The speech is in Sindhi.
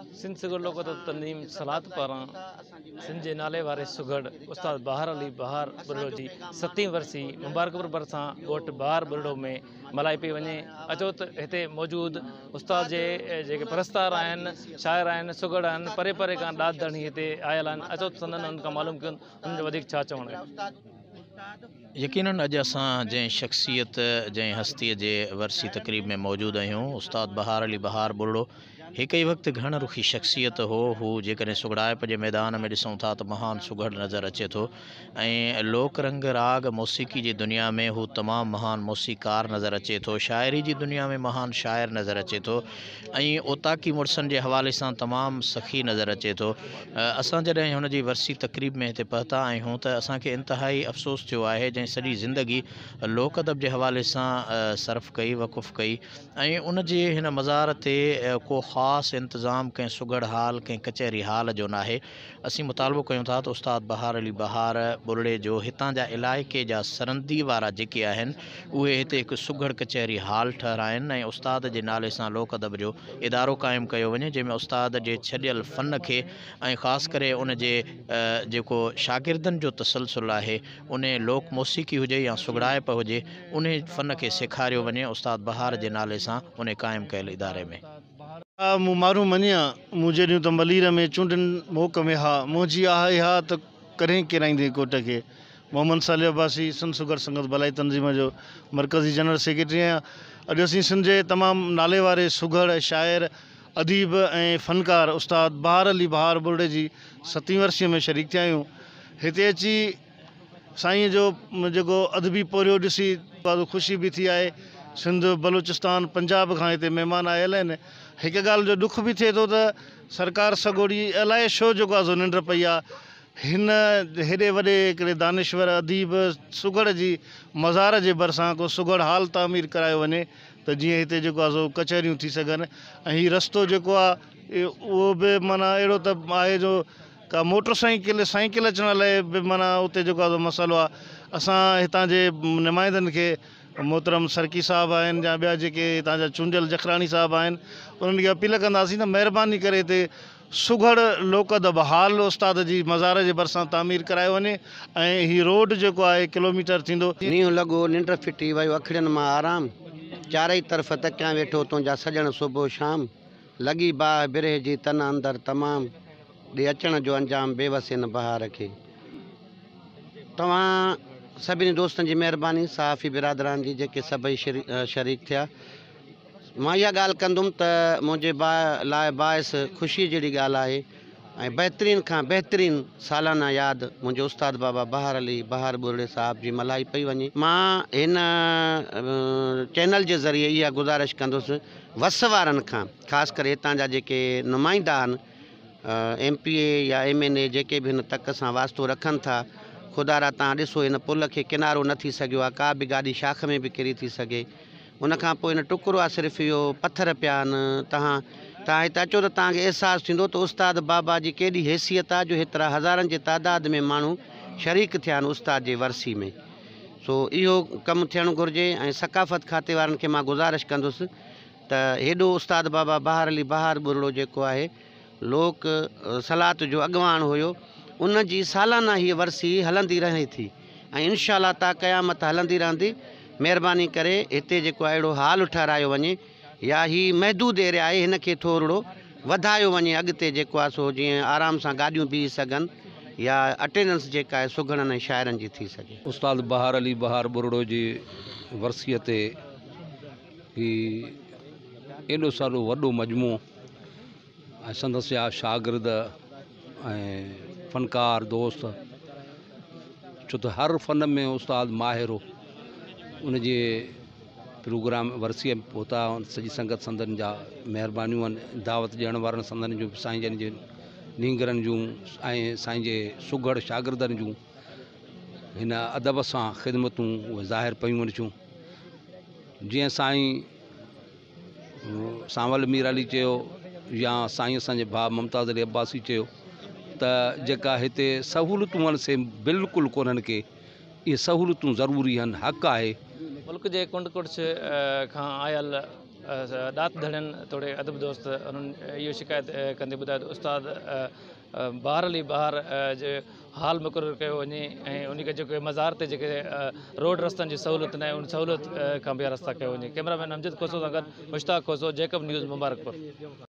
سنڌ سگهڙ لوڪ ادب تنظيم سلات پاران سنڌ جي نالي واري سگهڙ استاد بهار علي بهار ٻرڙو جي ستين ورسي مبارڪپور ڀرسان ڳوٺ بهار ٻرڙو ۾ ملهائي پئي وڃي. اچو ته هتي موجود استاد جي جيڪي پرستار آهن، شاعر آهن، سگهڙ آهن، پري پري کان ڏات ڌڻي هتي آيل آهن، اچو ته سندن انهن کان معلوم ڪيون انهن جو وڌيڪ ڇا چوڻ آهي. يقينن اڄ اسان جنهن شخصيت جنهن هستيء جي ورسي تقريب ۾ موجود آهيون استاد بهار علي بهار ٻرڙو هڪ ئي وقت گهڻ رخي شخصيت هو. هو جيڪڏهن سگهڙائپ جي ميدان ۾ ڏسون ٿا ته مهان سگهڙ نظر اچي ٿو ۽ لوڪ رنگ راڳ موسيقي جي دنيا ۾ هو تمام مهان موسيقار نظر اچي ٿو. شاعري جي دنيا ۾ مهان شاعر نظر اچي ٿو ۽ اوطاقي مڙسن جي حوالي سان تمام سخي نظر اچي ٿو. اسان جڏهن هن جي ورسي تقريب ۾ هتي پهتا آهيون ته اسان کي انتهائي افسوس ٿيو آهي جنهن سڄي زندگي لوڪ ادب جي حوالي سان صرف ڪئي وقف ڪئي. ۽ ان جي هن مزار تي ڪو خاص انتظام ڪنهن سگهڙ هال ڪنهن ڪچهري هال جو ناهي. اسين مطالبو ڪيون ٿا ته استاد بهار علي بهار ٻرڙي جو هتان جا علائقي جا سرندي وارا جيڪي آهن اهي هتي هڪ سگهڙ ڪچهري هال ٺهرائن ۽ استاد جي نالي سان لوڪ ادب جو ادارو قائم ڪيو وڃي جنهن ۾ استاد جي ڇڏيل فن کي ۽ خاص ڪري ان جي جيڪو شاگردن جو تسلسل آهي انهي لوڪ موسيقي هجي يا سگهڙائپ هجي انهي فن کي سيکاريو وڃي استاد بهار جي نالي سان انهي قائم ڪيل اداري ۾. ها مون مارون مڃيا، مون جيڏيون ته ملير ۾ چونڊن موڪ ۾ ها منهنجي آهه اها ته ڪڏهن ڪيرائيندين ڪوٽ کي. محمد صالح عباسي، سنڌ سگهڙ سنگت ڀلائي تنظيم جو مرڪزي جنرل سيڪريٽري آهيان. اڄ اسين سنڌ جي تمام نالي واري سگهڙ، شاعر، اديب ۽ فنڪار استاد بهار علي بهار ٻرڙي جي ستين ورسيء ۾ شريڪ ٿيا آهيون. هتي اچي سائينء جو جيڪو ادبي پورهيو ڏسي ڏاڍو خوشي به ٿي آهي. سنڌ، بلوچستان، پنجاب کان هتي مهمان آيل آهن. هڪ ڳالهه جو ڏک به ٿئي ٿو ته سرڪار سڳوري الائي ڇو جيڪو آهي سو ننڊ پئي آهي. هن هيڏي وڏي هڪڙي دانشور، اديب، سگهڙ جي مزار جي ڀرسان ڪو سگهڙ هال تعمير ڪرايو وڃي ته جيئن هتي جيڪو آهي سو ڪچهريون ٿي سگهن ۽ هي رستو جيڪو آهي اهو به معنيٰ اهڙو ته آهي جو ڪا موٽر سائيڪل سائيڪل اچڻ لاء به معنيٰ اتي جيڪو آهي سو مسئلو آهي اسان هتان جي نمائندن کي محترم سرڪي صاحب آهن يا ٻيا جيڪي هتان جا چونڊيل جکراڻي صاحب آهن انهن کي اپيل ڪنداسين ته مهرباني ڪري هتي سگهڙ لوڪ ادب هال استاد جي مزار جي ڀرسان تعمير ڪرايو وڃي ۽ هي روڊ جيڪو آهي ڪلوميٽر ٿيندو. نينهن لڳو ننڊ ڦٽي ويو اکڙين مان آرام چارئي طرف تڪيان ويٺو تنهنجا سڄڻ صبح شام. لڳي باهه برهه جي تن اندر تمام، ڏي اچڻ جو انجام بيوس هن بهار کي. توهان سڀني دوستن جي مهرباني صحافي برادران جي جيڪي سڀئي شريڪ ٿيا. مان اها ڳالهه ڪندم ته منهنجي لاء باعث خوشي جهڙي ڳالهه آهي ۽ بهترين کان بهترين سالانه ياد منهنجي استاد بابا بهار علي بهار ٻرڙي صاحب جي ملهائي پئي وڃي. مان هن چينل جي ذريعي اها گذارش ڪندس وس وارن کان خاص ڪري هتان جا جيڪي نمائندا آهن ايم پي اي يا ايم اين اي جيڪي به هن تڪ سان واسطو رکن ٿا خدا را تان ڏسو هن پل کي ڪنارو نه ٿي سگهيو آهي ڪا به گاڏي شاخ ۾ به ڪري ٿي سگهي ان کان پوء هن ٽڪرو آهي صرف اهو پٿر پيا آهن تهان تهان هت اچو ته تهان کي احساس ٿيندو ته استاد بابا جي ڪيڏي حيثيت آهي جو هيترا هزارن جي تعداد ۾ ماڻهو شريڪ ٿيا آهن استاد جي ورسي ۾ سو اهو ڪم ٿيڻ گهرجي ۽ ثقافت کاتي وارن کي مان گذارش ڪندس ته هيڏو استاد بابا بهار علي بهار ٻرڙو جيڪو آهي لوڪ صلات جو اڳواڻ هيو ان جي سالانه هيء ورسي هلندي رهي ٿي ۽ انشاء الله تا قيامت هلندي رهندي مهرباني ڪري هتي جيڪو آهي اهڙو هال ٺهرايو وڃي يا هي محدود ايريا آهي هن کي ٿورڙو وڌايو وڃي اڳتي جيڪو آهي سو جيئن آرام سان گاڏيون بيهي سگهن يا اٽينڊنس جيڪا آهي سگهڙن ۽ شاعرن جي ٿي سگهي. استاد بهار علي بهار ٻرڙو جي ورسيء تي هي ايڏو سارو وڏو مجموعو ۽ سندس جا شاگرد ۽ فنڪار دوست ڇو ته هر فن ۾ استاد ماهر هو ان جي پروگرام ورسيء ۾ پهتا سڄي سنگت سندن جا مهربانيون آهن دعوت ڏيڻ وارن سندن جون سائين جن جي نينگرن جون ۽ سائين جي سگهڙ شاگردن جون هن ادب سان خدمتون اهي ظاهر پيون ٿيون جيئن سائين سانول مير علي چيو يا سائين اسان جي ڀاء ممتاز علي عباسي چيو ته جيڪا هتي سهولتون آهن سي بلڪل ڪونهن ڪي اهي سهولتون ضروري آهن حق آهي. ملڪ جي ڪنڊ ڪڙڇ کان آيل ڏات ڌڻين توڙي ادب دوست انهن اهو شڪايت ڪندي ٻڌايو ته استاد بهار علي بهار جي حال مقرر ڪيو وڃي ۽ ان کي جيڪي مزار تي جيڪي روڊ رستن جي سهولت ناهي ان سهولت کان بي رستا ڪيو وڃي. ڪئميرا مين امجد کوسو سان گڏ مشتاق کوسو، جيڪب نيوز، مبارڪپور.